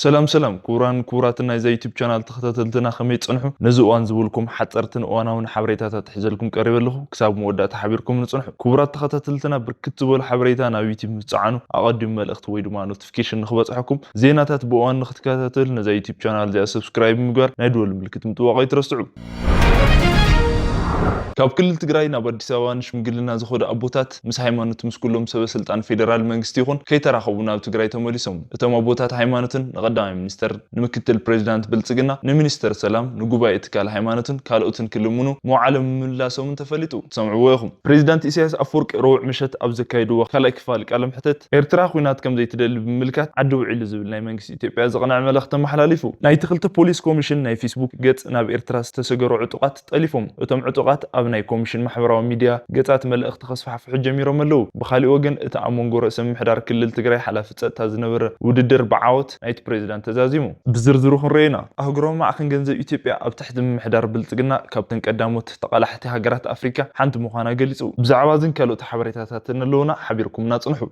ሰላም ሰላም ክቡራን ክቡራትን ናይዛ ዩቲብ ቻናል ተኸታተልትና፣ ከመይ ጸንሑ? ነዚ እዋን ዝበልኩም ሓጸርትን እዋናውን ሓበሬታታት ሒዘልኩም ቀሪበ ኣለኹ። ክሳብ መወዳእታ ሓቢርኩም ንጽንሑ። ክቡራት ተኸታተልትና፣ ብርክት ዝበሉ ሓበሬታ ናብ ዩቲብ ምስ ጸዓኑ ኣቐዲሙ መልእኽቲ ወይ ድማ ኖቲፊኬሽን ንኽበጽሐኩም፣ ዜናታት ብእዋን ንኽትከታተሉ ነዛ ዩቲብ ቻናል እዚኣ ሰብስክራይብ ምግባር፣ ናይ ደወል ምልክት ምጥዋቕ ኣይትረስዑ። ካብ ክልል ትግራይ ናብ ኣዲስ ኣበባ ንሽምግልና ዝኸዱ ኣቦታት ምስ ሃይማኖት ምስ ኩሎም ሰበ ስልጣን ፌደራል መንግስቲ ይኹን ከይተራኸቡ ናብ ትግራይ ተመሊሶም። እቶም ኣቦታት ሃይማኖትን ንቀዳማይ ሚኒስተር፣ ንምክትል ፕሬዚዳንት ብልጽግና፣ ንሚኒስተር ሰላም፣ ንጉባኤ ትካል ሃይማኖትን ካልኦትን ክልምኑ መውዓሎም ምምላሶምን ተፈሊጡ። ትሰምዕዎ ኢኹም። ፕሬዚዳንት ኢሳያስ ኣፈወርቂ ረቡዕ ምሸት ኣብ ዘካየድዎ ካልኣይ ክፋል ቃለ መሕተት፣ ኤርትራ ኲናት ከም ዘይትደሊ ብምምልካት ዓዲ ውዒሉ ዝብል ናይ መንግስቲ ኢትዮጵያ ዘቕንዐ መልእኽቲ ኣመሓላሊፉ። ናይቲ ክልተ ፖሊስ ኮሚሽን ናይ ፌስቡክ ገጽ ናብ ኤርትራ ዝተሰገሩ ዕጡቓት ጠሊፎም። እቶም ዕጡቓት ኣብ ናይ ኮሚሽን ማሕበራዊ ሚድያ ገጻት መልእኽቲ ከስፋሕፍሑ ጀሚሮም ኣለዉ። ብኻሊእ ወገን፣ እቲ ኣብ መንጎ ርእሰ ምምሕዳር ክልል ትግራይ ሓላፊ ጸጥታ ዝነበረ ውድድር ብዓወት ናይቲ ፕሬዚዳንት ተዛዚሙ። ብዝርዝሩ ክንረኤና፣ ኣህጉራዊ ማዕኸን ገንዘብ ኢትዮጵያ ኣብ ትሕቲ ምምሕዳር ብልጽግና ካብተን ቀዳሞት ተቓላሕቲ ሃገራት ኣፍሪካ ሓንቲ ምዃና ገሊጹ። ብዛዕባ እዝን ካልኦት ሓበሬታታትን ኣለዉና፣ ሓቢርኩምና ጽንሑ።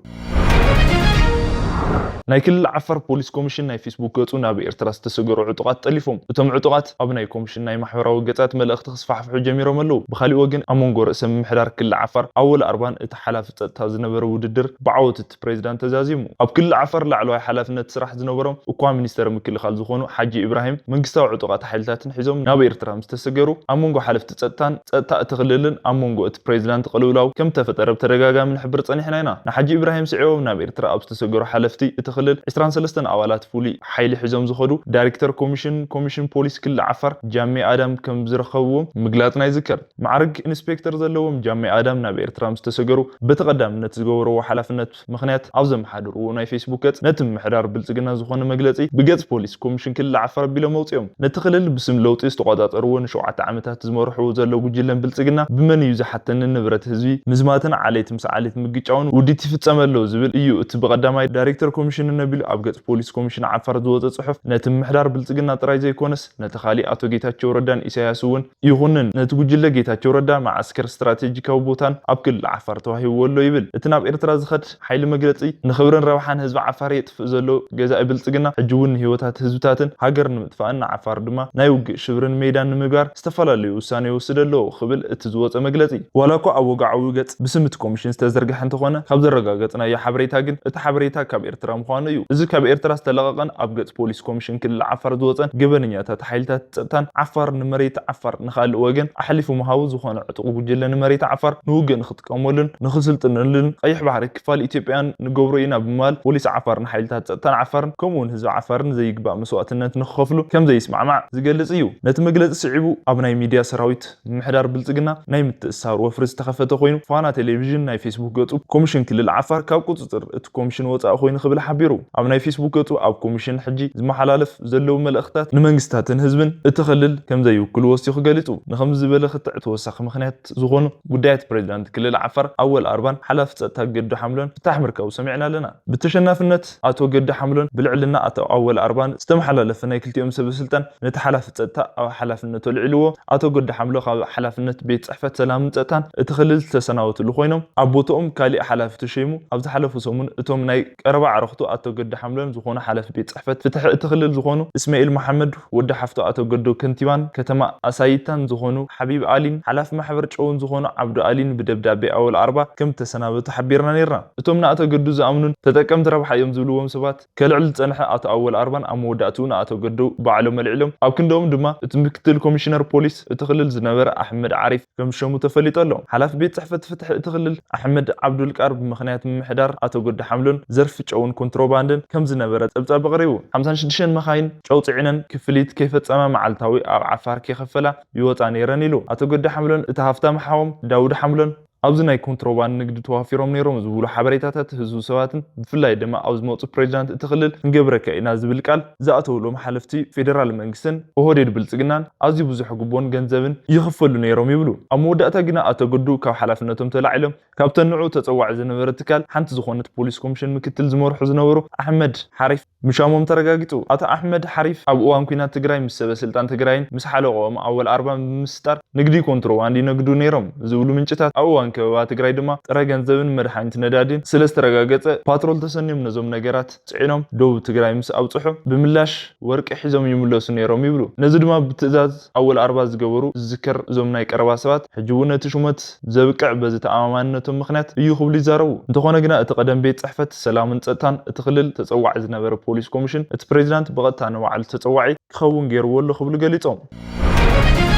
ናይ ክልል ዓፋር ፖሊስ ኮሚሽን ናይ ፌስቡክ ገጹ ናብ ኤርትራ ዝተሰገሩ ዕጡቓት ጠሊፎም። እቶም ዕጡቓት ኣብ ናይ ኮሚሽን ናይ ማሕበራዊ ገጻት መልእኽቲ ክስፋሕፍሑ ጀሚሮም ኣለዉ። ብኻሊእ ወገን፣ ኣብ መንጎ ርእሰ ምምሕዳር ክልል ዓፋር ኣወል ኣርባን እቲ ሓላፊ ጸጥታ ዝነበረ ውድድር ብዓወት እቲ ፕሬዚዳንት ተዛዚሙ። ኣብ ክልል ዓፋር ላዕለዋይ ሓላፍነት ስራሕ ዝነበሮም እኳ ሚኒስተር ምክልኻል ዝኾኑ ሓጂ ኢብራሂም መንግስታዊ ዕጡቓት ሓይልታትን ሒዞም ናብ ኤርትራ ምስ ተሰገሩ፣ ኣብ መንጎ ሓለፍቲ ጸጥታን ጸጥታ እቲ ክልልን ኣብ መንጎ እቲ ፕሬዚዳንት ቅልውላው ከም ተፈጠረ ብተደጋጋሚ ንሕብር ጸኒሕና ኢና። ንሓጂ ኢብራሂም ስዒቦም ናብ ኤርትራ ኣብ ዝተሰገሩ ሓለፍቲ እቲ ክልል ዕስራን ሰለስተን ኣባላት ፍሉይ ሓይሊ ሒዞም ዝኸዱ ዳይሬክተር ኮሚሽን፣ ኮሚሽን ፖሊስ ክልል ዓፋር ጃሜ ኣዳም ከም ዝረኸብዎም ምግላጽና ይዝከር። ማዕርግ ኢንስፔክተር ዘለዎም ጃሜ ኣዳም ናብ ኤርትራ ምስ ተሰገሩ፣ በቲ ቀዳምነት ዝገበርዎ ሓላፍነት ምኽንያት ኣብ ዘመሓደርዎ ናይ ፌስቡክ ገጽ ነቲ ምምሕዳር ብልጽግና ዝኾነ መግለጺ ብገጽ ፖሊስ ኮሚሽን ክልል ዓፋር ኣቢሎም ኣውጺኦም። ነቲ ክልል ብስም ለውጢ ዝተቖጻጸርዎ ንሸውዓተ ዓመታት ዝመርሕዎ ዘሎ ጉጅለን ብልጽግና ብመን እዩ ዝሓተኒ ንብረት ህዝቢ ምዝማትን ዓሌት ምስ ዓሌት ምግጫውን ውዲት ይፍጸም ኣሎ ዝብል እዩ። እቲ ብቐዳማይ ዳይሬክተር ኮሚሽን ነቢሉ ኣብ ገጽ ፖሊስ ኮሚሽን ዓፋር ዝወጸ ጽሑፍ ነቲ ምምሕዳር ብልጽግና ጥራይ ዘይኮነስ ነቲ ካሊእ ኣቶ ጌታቸው ረዳን ኢሳያስ እውን ይኹንን ነቲ ጉጅለ ጌታቸው ረዳ መዓስከር ስትራቴጂካዊ ቦታን ኣብ ክልል ዓፋር ተዋሂብዎ ኣሎ ይብል። እቲ ናብ ኤርትራ ዝኸድ ሓይሊ መግለጺ ንኽብርን ረብሓን ህዝቢ ዓፋር የጥፍእ ዘሎ ገዛኢ ብልጽግና ሕጂ እውን ንህይወታት ህዝብታትን ሃገር ንምጥፋእን ንዓፋር ድማ ናይ ውግእ ሽብርን ሜዳን ንምግባር ዝተፈላለዩ ውሳነ ይወስድ ኣሎ ክብል እቲ ዝወጸ መግለጺ። ዋላ እኳ ኣብ ወግዓዊ ገጽ ብስም እቲ ኮሚሽን ዝተዘርግሐ እንተኾነ፣ ካብ ዘረጋገጽናዮ ሓበሬታ ግን እቲ ሓበሬታ ካብ ኤርትራ ምዃኑ እዩ። እዚ ካብ ኤርትራ ዝተለቐቐን ኣብ ገጽ ፖሊስ ኮሚሽን ክልል ዓፋር ዝወጸን ገበነኛታት ሓይልታት ጸጥታን ዓፋር ንመሬት ዓፋር ንኻልእ ወገን ኣሕሊፉ ምሃቡ ዝኾነ ዕጡቕ ጉጅለ ንመሬት ዓፋር ንውግእ ንኽጥቀመሉን ንኽስልጥነሉን ቀይሕ ባሕሪ ክፋል ኢትዮጵያን ንገብሮ ኢና ብምባል ፖሊስ ዓፋር ንሓይልታት ጸጥታን ዓፋርን ከምኡ እውን ህዝቢ ዓፋርን ዘይግባእ መስዋእትነት ንኽኸፍሉ ከም ዘይስማዕማዕ ዝገልጽ እዩ። ነቲ መግለጺ ስዒቡ ኣብ ናይ ሚድያ ሰራዊት ምምሕዳር ብልጽግና ናይ ምትእስሳር ወፍሪ ዝተኸፈተ ኮይኑ፣ ፋና ቴሌቪዥን ናይ ፌስቡክ ገጹ ኮሚሽን ክልል ዓፋር ካብ ቁጽጽር እቲ ኮሚሽን ወጻኢ ኮይኑ ክብል ሓቢሩ። ኣብ ናይ ፌስቡክ ገጹ ኣብ ኮሚሽን ሕጂ ዝመሓላለፍ ዘለዉ መልእኽትታት ንመንግስታትን ህዝብን እቲ ክልል ከም ዘይውክሉ ወሲኹ ገሊጹ። ንኸምዚ ዝበለ ክትዕ ተወሳኺ ምኽንያት ዝኾኑ ጉዳያት ፕሬዚዳንት ክልል ዓፋር ኣወል ኣርባን ሓላፊ ጸጥታ ገዱ ሓምሎን ፍታሕ ምርካቡ ሰሚዕና ኣለና። ብተሸናፍነት ኣቶ ገዱ ሓምሎን ብልዕልና ኣቶ ኣወል ኣርባን ዝተመሓላለፈ ናይ ክልቲኦም ሰበ ስልጣን ነቲ ሓላፊ ጸጥታ ኣብ ሓላፍነቱ ኣልዒልዎ። ኣቶ ገዱ ሓምሎ ካብ ሓላፍነት ቤት ጽሕፈት ሰላምን ጸጥታን እቲ ክልል ዝተሰናበትሉ ኮይኖም፣ ኣብ ቦትኦም ካሊእ ሓላፊ ተሸይሙ። ኣብ ዝሓለፉ ሰሙን እቶም ናይ ቀረባ ኣዕሩኽቱ ኣቶ ገዱ ሓምሎን ዝኾኑ ሓላፊ ቤት ጽሕፈት ፍትሒ እቲ ክልል ዝኾኑ እስማኤል መሓመድ፣ ወዲ ሓፍቱ ኣቶ ገዱ ከንቲባን ከተማ ኣሳይታን ዝኾኑ ሓቢብ ኣሊን ሓላፊ ማሕበር ጨውን ዝኾኑ ዓብዱ ኣሊን ብደብዳቤ ኣወል ኣርባ ከም ተሰናበቱ ሓቢርና ነይርና። እቶም ንኣቶ ገዱ ዝኣምኑን ተጠቀምቲ ረብሓ እዮም ዝብልዎም ሰባት ከልዕል ዝጸንሐ ኣቶ ኣወል ኣርባን ኣብ መወዳእትኡ ንኣቶ ገዱ ባዕሎም ኣልዒሎም፣ ኣብ ክንድኦም ድማ እቲ ምክትል ኮሚሽነር ፖሊስ እቲ ክልል ዝነበረ ኣሕመድ ዓሪፍ ከም ዝሸሙ ተፈሊጡ ኣሎ። ሓላፊ ቤት ጽሕፈት ፍትሒ እቲ ክልል ኣሕመድ ዓብዱልቃር ብምኽንያት ምምሕዳር ኣቶ ገዱ ሓምሎን ዘርፊ ጨውን ኮንትሮባንድን ከም ዝነበረ ጸብጻብ ኣቕሪቡ። ሓምሳን ሽዱሽተን መኻይን ጨው ጽዒነን ክፍሊት ከይፈጸማ መዓልታዊ ኣብ ዓፋር ከይኸፈላ ይወጻ ነይረን ኢሉ። ኣቶ ገዱ ሓምሎን እቲ ሃፍታም ሓዎም ዳውድ ሓምሎን ኣብዚ ናይ ኮንትሮባንድ ንግዲ ተዋፊሮም ነይሮም ዝብሉ ሓበሬታታት ህዝቡ ሰባትን ብፍላይ ድማ ኣብ ዝመፁ ፕሬዚዳንት እቲ ክልል ክንገብረካ ኢና ዝብል ቃል ዝኣተውሎም ሓለፍቲ ፌደራል መንግስትን ኦህዴድ ብልፅግናን ኣዝዩ ብዙሕ ጉቦን ገንዘብን ይኽፈሉ ነይሮም ይብሉ። ኣብ መወዳእታ ግና ኣቶ ገዱ ካብ ሓላፍነቶም ተላዒሎም ካብተን ንዑ ተፀዋዒ ዝነበረ ትካል ሓንቲ ዝኾነት ፖሊስ ኮሚሽን ምክትል ዝመርሑ ዝነበሩ ኣሕመድ ሓሪፍ ምሻሞም ተረጋጊፁ። ኣቶ ኣሕመድ ሓሪፍ ኣብ እዋን ኲናት ትግራይ ምስ ሰበ ስልጣን ትግራይን ምስ ሓለቆኦም ኣወል ኣርባን ብምስጣር ንግዲ ኮንትሮባንድ ይነግዱ ነይሮም ዝብሉ ምንጭታት፣ ኣብ እዋን ከበባ ትግራይ ድማ ጥረ ገንዘብን መድሓኒት ነዳዲን ስለ ዝተረጋገጸ ፓትሮል ተሰንዮም ነዞም ነገራት ጽዒኖም ደቡብ ትግራይ ምስ ኣብጽሑ ብምላሽ ወርቂ ሒዞም ይምለሱ ነይሮም ይብሉ። ነዚ ድማ ብትእዛዝ ኣወል ኣርባ ዝገበሩ ዝዝከር እዞም ናይ ቀረባ ሰባት ሕጂ እውን ነቲ ሹመት ዘብቅዕ በዚ ተኣማማንነቶም ምኽንያት እዩ ክብሉ ይዛረቡ። እንተኾነ ግና እቲ ቀደም ቤት ጽሕፈት ሰላምን ጸጥታን እቲ ክልል ተጸዋዒ ዝነበረ ፖሊስ ኮሚሽን እቲ ፕሬዚዳንት ብቐጥታ ንባዕሉ ተጸዋዒ ክኸውን ገይርዎ ኣሎ ክብሉ ገሊጾም።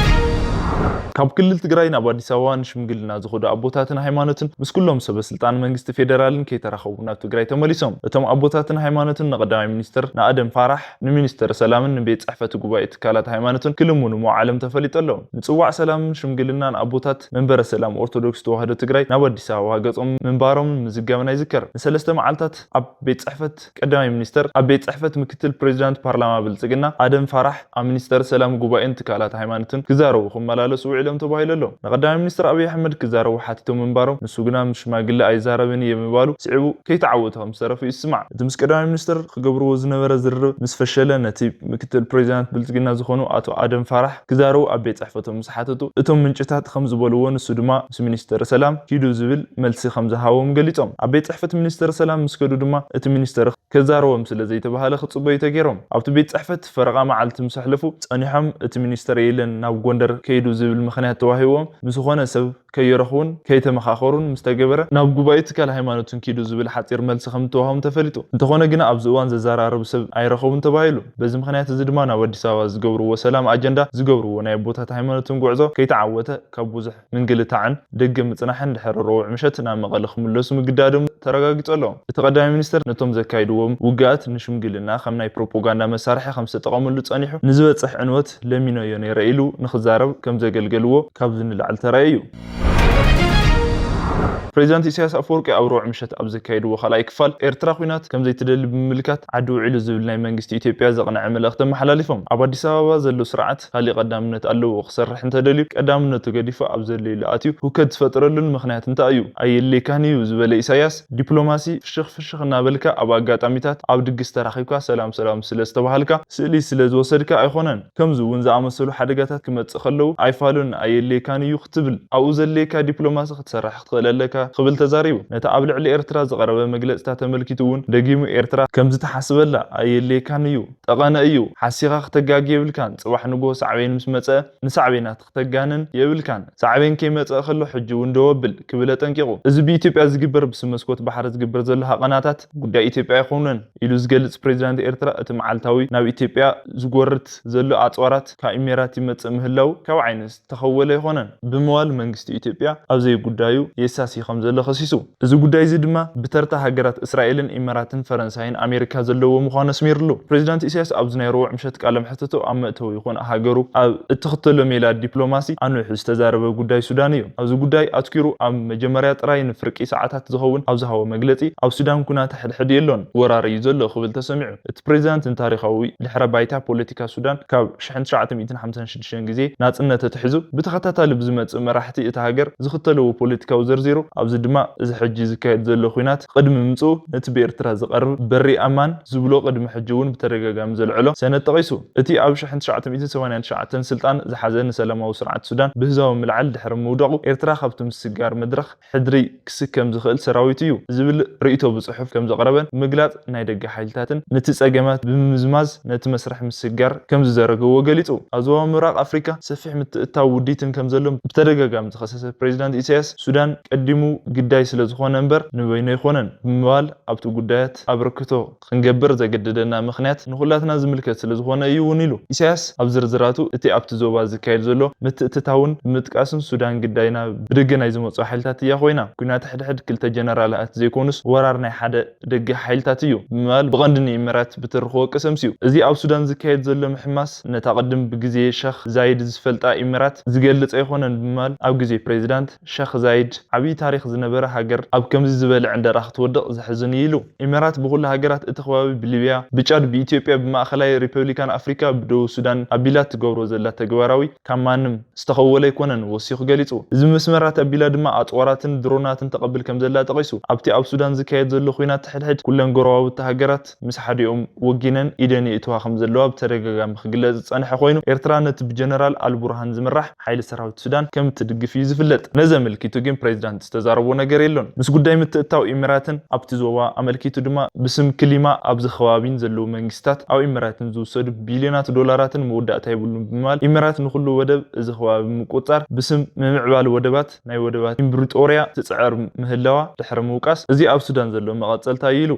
ካብ ክልል ትግራይ ናብ ኣዲስ ኣበባ ንሽምግልና ዝኸዱ ኣቦታትን ሃይማኖትን ምስ ኩሎም ሰበ ስልጣን መንግስቲ ፌደራልን ከይተራኸቡ ናብ ትግራይ ተመሊሶም። እቶም ኣቦታትን ሃይማኖትን ንቀዳማይ ሚኒስትር ንኣደም ፋራሕ፣ ንሚኒስትር ሰላምን ንቤት ጽሕፈት ጉባኤ ትካላት ሃይማኖትን ክልምኑ ምውዓሎም ተፈሊጡ ኣሎ። ምጽዋዕ ሰላምን ሽምግልናን ኣቦታት መንበረ ሰላም ኦርቶዶክስ ተዋህዶ ትግራይ ናብ ኣዲስ ኣበባ ገጾም ምንባሮምን ምዝጋብና ይዝከር። ንሰለስተ መዓልታት ኣብ ቤት ጽሕፈት ቀዳማይ ሚኒስተር ኣብ ቤት ጽሕፈት ምክትል ፕሬዚዳንት ፓርላማ ብልጽግና ኣደም ፋራሕ ኣብ ሚኒስተር ሰላም ጉባኤን ትካላት ሃይማኖትን ክዛረቡ ክመላለሱ ውዒሎም ተባሂሉ ኣሎ። ንቀዳማይ ሚኒስተር ኣብይ ኣሕመድ ክዛረቡ ሓቲቶም ምንባሮም ንሱ ግና ምስ ሽማግለ ኣይዛረብን እየ ምባሉ ስዒቡ ከይተዓወተ ከም ዝተረፉ ይስማዕ። እቲ ምስ ቀዳማይ ሚኒስተር ክገብርዎ ዝነበረ ዝርርብ ምስ ፈሸለ ነቲ ምክትል ፕሬዚዳንት ብልጽግና ዝኾኑ ኣቶ ኣደም ፋራሕ ክዛረቡ ኣብ ቤት ጽሕፈቶም ምስ ሓተቱ እቶም ምንጭታት ከም ዝበልዎ ንሱ ድማ ምስ ሚኒስተር ሰላም ኪዱ ዝብል መልሲ ከም ዝሃቦም ገሊጾም። ኣብ ቤት ጽሕፈት ሚኒስተር ሰላም ምስ ከዱ ድማ እቲ ሚኒስተር ከዛረቦም ስለ ዘይተባሃለ ክጽበዩ ተገይሮም። ኣብቲ ቤት ጽሕፈት ፈረቓ መዓልቲ ምስ ኣሕለፉ ጸኒሖም እቲ ሚኒስተር የለን ናብ ጎንደር ከይዱ ዝብል ምኽንያት ተዋሂቦም ምስ ዝኾነ ሰብ ከይረኽቡን ከይተመኻኸሩን ምስ ተገበረ ናብ ጉባኤ ትካል ሃይማኖትን ኪዱ ዝብል ሓጺር መልሲ ከም ዝተዋህቦም ተፈሊጡ። እንተኾነ ግና ኣብዚ እዋን ዘዘራርብ ሰብ ኣይረኸቡን ተባሂሉ። በዚ ምኽንያት እዚ ድማ ናብ ኣዲስ ኣበባ ዝገብርዎ ሰላም ኣጀንዳ ዝገብርዎ ናይ ኣቦታት ሃይማኖትን ጉዕዞ ከይተዓወተ ካብ ብዙሕ ምንግልታዕን ደገ ምጽናሕን ድሕሪ ረቡዕ ምሸት ናብ መቐለ ክምለሱ ምግዳዶም ተረጋጊጹ ኣሎ። እቲ ቀዳማይ ሚኒስተር ነቶም ዘካይድዎም ውግኣት ንሽምግልና ከም ናይ ፕሮፓጋንዳ መሳርሒ ከም ዝተጠቐመሉ ጸኒሑ፣ ንዝበጽሕ ዕንወት ለሚነዮ ነይረ ኢሉ ንኽዛረብ ከም ዘገልገልዎ ካብዚ ንላዕሊ ተራእዩ እዩ። ፕሬዚዳንት ኢሳያስ ኣፈወርቂ ኣብ ረቡዕ ምሸት ኣብ ዘካየድዎ ካልኣይ ክፋል፣ ኤርትራ ኲናት ከም ዘይትደሊ ብምምልካት ዓዲ ውዒሉ ዝብል ናይ መንግስቲ ኢትዮጵያ ዘቕንዐ መልእኽቲ ኣመሓላሊፎም። ኣብ ኣዲስ ኣበባ ዘሎ ስርዓት ካሊእ ቀዳምነት ኣለዎ፣ ክሰርሕ እንተደልዩ ቀዳምነቱ ገዲፉ ኣብ ዘድለየሉ ኣትዩ ህውከት ዝፈጥረሉን ምኽንያት እንታይ እዩ? ኣየድልየካን እዩ ዝበለ ኢሳያስ፣ ዲፕሎማሲ ፍሽኽ ፍሽኽ እናበልካ ኣብ ኣጋጣሚታት ኣብ ድግስ ተራኺብካ ሰላም ሰላም ስለ ዝተባሃልካ ስእሊ ስለ ዝወሰድካ ኣይኮነን። ከምዚ እውን ዝኣመሰሉ ሓደጋታት ክመጽእ ከለዉ ኣይፋሉን ኣየድልየካን እዩ ክትብል ኣብኡ ዘድልየካ ዲፕሎማሲ ክትሰርሕ ክትኽእል ኣለካ ክብል ተዛሪቡ። ነቲ ኣብ ልዕሊ ኤርትራ ዝቐረበ መግለጽታት ተመልኪቱ እውን ደጊሙ ኤርትራ ከምዚ ትሓስበላ ኣየድልየካን እዩ፣ ጠቐነ እዩ፣ ሓሲኻ ክተጋጊ የብልካን። ጽባሕ ንግሆ ሳዕቤን ምስ መጸ ንሳዕቤናት ክተጋንን የብልካን። ሳዕቤን ከይመጸ ከሎ ሕጂ እውን ደው ኣብል ክብል ኣጠንቂቑ። እዚ ብኢትዮጵያ ዝግበር ብስም መስኮት ባሕሪ ዝግበር ዘሎ ሃቐናታት ጉዳይ ኢትዮጵያ ኣይኮነን ኢሉ ዝገልጽ ፕሬዚዳንት ኤርትራ እቲ መዓልታዊ ናብ ኢትዮጵያ ዝጎርት ዘሎ ኣጽዋራት ካብ ኢሜራት ይመጽእ ምህላው ካብ ዓይኒ ዝተኸወለ ኣይኮነን ብምባል መንግስቲ ኢትዮጵያ ኣብ ዘይጉዳዩ የሳሲ ከም ዘሎ ከሲሱ። እዚ ጉዳይ እዚ ድማ ብተርታ ሃገራት እስራኤልን ኢመራትን ፈረንሳይን ኣሜሪካ ዘለዎ ምዃኑ ኣስሚርሉ። ፕሬዚዳንት ኢሳያስ ኣብዚ ናይ ረቡዕ ምሸት ቃለ መሕትቱ ኣብ መእተዊ ይኹን ሃገሩ ኣብ እትኽተሎ ሜላ ዲፕሎማሲ ኣንዊሑ ዝተዛረበ ጉዳይ ሱዳን እዩ። ኣብዚ ጉዳይ ኣትኪሩ ኣብ መጀመርያ ጥራይ ንፍርቂ ሰዓታት ዝኸውን ኣብ ዝሃቦ መግለጺ ኣብ ሱዳን ኩናት ሕድሕድ የሎን፣ ወራር እዩ ዘሎ ክብል ተሰሚዑ። እቲ ፕሬዚዳንት ንታሪኻዊ ድሕረ ባይታ ፖለቲካ ሱዳን ካብ ሽሕን ትሽዓተ ሚእትን ሓምሳን ሽዱሽተን ግዜ ናጽነት ተትሕዙ ብተኸታታሊ ብዝመጽእ መራሕቲ እታ ሃገር ዝኽተልዎ ፖለቲካዊ ዘርዚሩ፣ ኣብዚ ድማ እዚ ሕጂ ዝካየድ ዘሎ ኲናት ቅድሚ ምምጽኡ ነቲ ብኤርትራ ዝቐርብ በሪ ኣማን ዝብሎ ቅድሚ ሕጂ እውን ብተደጋጋሚ ዘልዕሎ ሰነድ ጠቒሱ። እቲ ኣብ ሽሕን ትሽዓተ ሚእትን ሰማንያን ትሽዓተን ስልጣን ዝሓዘ ንሰላማዊ ስርዓት ሱዳን ብህዝባዊ ምልዓል ድሕሪ ምውዳቑ ኤርትራ ካብቲ ምስግጋር መድረኽ ሕድሪ ክስከም ዝኽእል ሰራዊት እዩ ዝብል ርእይቶ ብጽሑፍ ከም ዘቕረበን ምግላጽ ናይ ደገ ሓይልታትን ነቲ ጸገማት ብምምዝማዝ ነቲ መስርሕ ምስግጋር ከም ዝዘረገዎ ገሊጹ። ኣብ ዞባ ምብራቕ ኣፍሪካ ሰፊሕ ምትእትታው ውዲትን ከም ዘሎ ብተደጋጋሚ ዝኸሰሰ ፕሬዚዳንት ኢሳያስ ሱዳን ቀዲሙ ግዳይ ስለ ዝኾነ እምበር ንበይኑ ኣይኮነን ብምባል ኣብቲ ጉዳያት ኣበርክቶ ክንገብር ዘገደደና ምኽንያት ንኹላትና ዝምልከት ስለ ዝኾነ እዩ እውን ኢሉ። ኢሳያስ ኣብ ዝርዝራቱ እቲ ኣብቲ ዞባ ዝካየድ ዘሎ ምትእትታውን ብምጥቃስን ሱዳን ግዳይና ብደገ ናይ ዝመጹ ሓይልታት እያ ኮይና። ኲናት ሕድሕድ ክልተ ጀነራላት ዘይኮኑስ ወራር ናይ ሓደ ደገ ሓይልታት እዩ ብምባል ብቐንዲ ንኢመራት ብትርኺ ወቀሰምስ እዩ። እዚ ኣብ ሱዳን ዝካየድ ዘሎ ምሕማስ ነታ ቅድም ብግዜ ሸኽ ዛይድ ዝፈልጣ ኢመራት ዝገልጽ ኣይኮነን ብምባል ኣብ ግዜ ፕሬዚዳንት ሸኽ ዛይድ ዓብዪ ታሪኽ ዝነበረ ሃገር ኣብ ከምዚ ዝበለ ዕንደራ ክትወድቕ ዘሕዝን እዩ ኢሉ። ኢማራት ብኹሉ ሃገራት እቲ ከባቢ፣ ብሊብያ፣ ብጫድ፣ ብኢትዮጵያ፣ ብማእኸላይ ሪፐብሊካን ኣፍሪካ፣ ብደቡብ ሱዳን ኣቢላ ትገብሮ ዘላ ተግባራዊ ካብ ማንም ዝተኸወለ ኣይኮነን ወሲኹ ገሊጹ። እዚ መስመራት ኣቢላ ድማ ኣጽዋራትን ድሮናትን ተቐብል ከም ዘላ ጠቒሱ። ኣብቲ ኣብ ሱዳን ዝካየድ ዘሎ ኲናት ሕድሕድ ኩለን ጎረባብቲ ሃገራት ምስ ሓዲኦም ወጊነን ኢደን የእትዋ ከም ዘለዋ ብተደጋጋሚ ክግለጽ ዝጸንሐ ኮይኑ፣ ኤርትራ ነቲ ብጀነራል ኣልቡርሃን ዝምራሕ ሓይሊ ሰራዊት ሱዳን ከም እትድግፍ እዩ ዝፍለጥ። ነዚ ኣመልኪቱ ግን ፕሬዚዳንት ዝተዛረቦ ነገር የሎን። ምስ ጉዳይ ምትእትታው ኢሚራትን ኣብቲ ዞባ ኣመልኪቱ ድማ ብስም ክሊማ ኣብዚ ከባቢን ዘለዉ መንግስታት ኣብ ኢሚራትን ዝውሰዱ ቢልዮናት ዶላራትን መወዳእታ የብሉን ብምባል፣ ኢሚራት ንኹሉ ወደብ እዚ ከባቢ ምቁጻር ብስም ምምዕባል ወደባት ናይ ወደባት ኢምብሪጦርያ ትጽዕር ምህላዋ ድሕሪ ምውቃስ፣ እዚ ኣብ ሱዳን ዘሎ መቐጸልታ እዩ ኢሉ።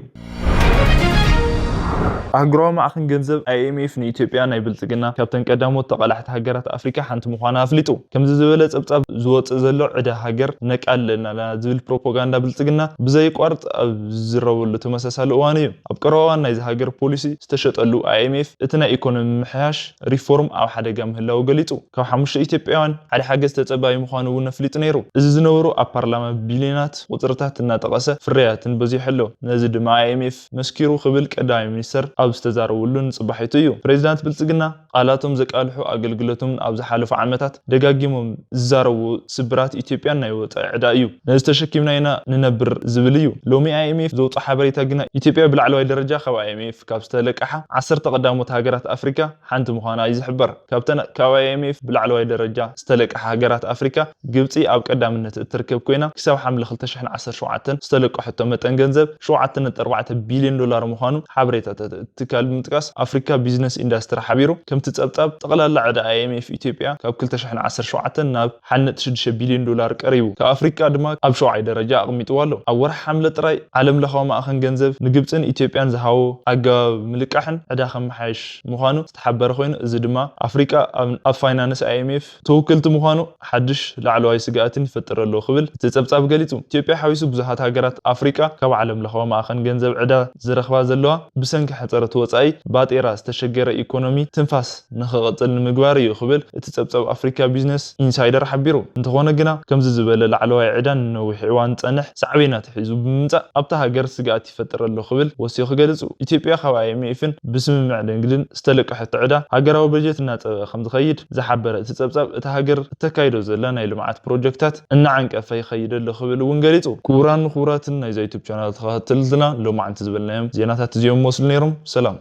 ኣህጉራዊ ማዕኸን ገንዘብ ኣይ ኤም ኤፍ ንኢትዮጵያ ናይ ብልጽግና ካብተን ቀዳሞት ተቓላሕቲ ሃገራት ኣፍሪካ ሓንቲ ምዃና ኣፍሊጡ። ከምዚ ዝበለ ጸብጻብ ዝወጽእ ዘሎ ዕዳ ሃገር ነቃልለና ኣለና ዝብል ፕሮፓጋንዳ ብልጽግና ብዘይቋርጥ ኣብ ዝዝረበሉ ተመሳሳሊ እዋን እዩ። ኣብ ቀረባ እዋን ናይዚ ሃገር ፖሊሲ ዝተሸጠሉ ኣይ ኤም ኤፍ እቲ ናይ ኢኮኖሚ ምሕያሽ ሪፎርም ኣብ ሓደጋ ምህላው ገሊጹ። ካብ ሓሙሽተ ኢትዮጵያውያን ሓደ ሓገዝ ተጸባይ ምዃኑ እውን ኣፍሊጡ ነይሩ። እዚ ዝነበሩ ኣብ ፓርላማ ቢልዮናት ቁጽርታት እናጠቐሰ ፍርያትን በዚሑ ኣሎ። ነዚ ድማ ኣይ ኤም ኤፍ መስኪሩ ክብል ቀዳማይ ሚኒስተር ኣብ ዝተዛረበሉ ንጽባሒቱ እዩ። ፕሬዚዳንት ብልጽግና ቃላቶም ዘቃልሑ ኣገልግሎቶም ኣብ ዝሓለፉ ዓመታት ደጋጊሞም ዝዛረቡ ስብራት ኢትዮጵያን ናይ ወጻኢ ዕዳ እዩ። ነዚ ተሸኪምና ኢና ንነብር ዝብል እዩ። ሎሚ ኣይ ኤም ኤፍ ዘውፅኦ ሓበሬታ ግና ኢትዮጵያ ብላዕለዋይ ደረጃ ካብ ኣይ ኤም ኤፍ ካብ ዝተለቀሓ ዓሰርተ ቀዳሞት ሃገራት ኣፍሪካ ሓንቲ ምዃና እዩ ዝሕበር። ካብተን ካብ ኣይ ኤም ኤፍ ብላዕለዋይ ደረጃ ዝተለቀሓ ሃገራት ኣፍሪካ ግብፂ ኣብ ቀዳምነት እትርከብ ኮይና ክሳብ ሓምለ ክልተ ሽሕን ዓሰርተ ሸውዓተን ዝተለቀሐቶ መጠን ገንዘብ ሸውዓተ ነጥቢ ኣርባዕተ ቢልዮን ዶላር ምዃኑ ሓበሬታታት እቲ ትካል ብምጥቃስ ኣፍሪካ ቢዝነስ ኢንዳስትሪ ሓቢሩ። ከምቲ ጸብጻብ ጠቕላላ ዕዳ ኣይ ኤም ኤፍ ኢትዮጵያ ካብ ክልተ ሽሕን ዓሰርተ ሸውዓተን ናብ ሓደ ነጥቢ ሽዱሽተ ቢልዮን ዶላር ቀሪቡ። ካብ ኣፍሪካ ድማ ኣብ ሸውዓይ ደረጃ ኣቕሚጥዋ ኣሎ። ኣብ ወርሒ ሓምለ ጥራይ ዓለም ለኻዊ ማዕኸን ገንዘብ ንግብፅን ኢትዮጵያን ዝሃቦ ኣገባብ ምልቃሕን ዕዳ ከመሓየሽ ምዃኑ ዝተሓበረ ኮይኑ፣ እዚ ድማ ኣፍሪካ ኣብ ኣብ ፋይናንስ ኣይ ኤም ኤፍ ተወክልቲ ምዃኑ ሓድሽ ላዕለዋይ ስግኣትን ይፈጥር ኣሎ ክብል እቲ ጸብጻብ ገሊጹ። ኢትዮጵያ ሓዊሱ ብዙሓት ሃገራት ኣፍሪቃ ካብ ዓለም ለኻዊ ማዕኸን ገንዘብ ዕዳ ዝረኽባ ዘለዋ ብሰንኪ ሕጽረት ወጻኢ ባጤራ ዝተሸገረ ኢኮኖሚ ትንፋስ ንኽቕጽል ንምግባር እዩ ክብል እቲ ጸብጻብ ኣፍሪካ ቢዝነስ ኢንሳይደር ሓቢሩ። እንተኾነ ግና ከምዚ ዝበለ ላዕለዋይ ዕዳ ንነዊሕ እዋን ዝጸንሕ ሳዕቤናት ሒዙ ብምምጻእ ኣብታ ሃገር ስግኣት ይፈጥር ኣሎ ክብል ወሲኹ ገሊጹ። ኢትዮጵያ ካብ ኣይ ኤም ኤፍን ብስምምዕ ንግድን ዝተለቀሐቶ ዕዳ ሃገራዊ በጀት እናጸበበ ከም ዝኸይድ ዝሓበረ እቲ ጸብጻብ፣ እታ ሃገር እተካይዶ ዘላ ናይ ልምዓት ፕሮጀክታት እናዓንቀፈ ይኸይድ ኣሎ ክብል እውን ገሊጹ። ክቡራን ክቡራትን ናይዛ ዩቱብ ቻናል ተኸታተልትና፣ ሎማዕንቲ ዝበልናዮም ዜናታት እዚኦም መስሉ ነይሮም። ሰላም።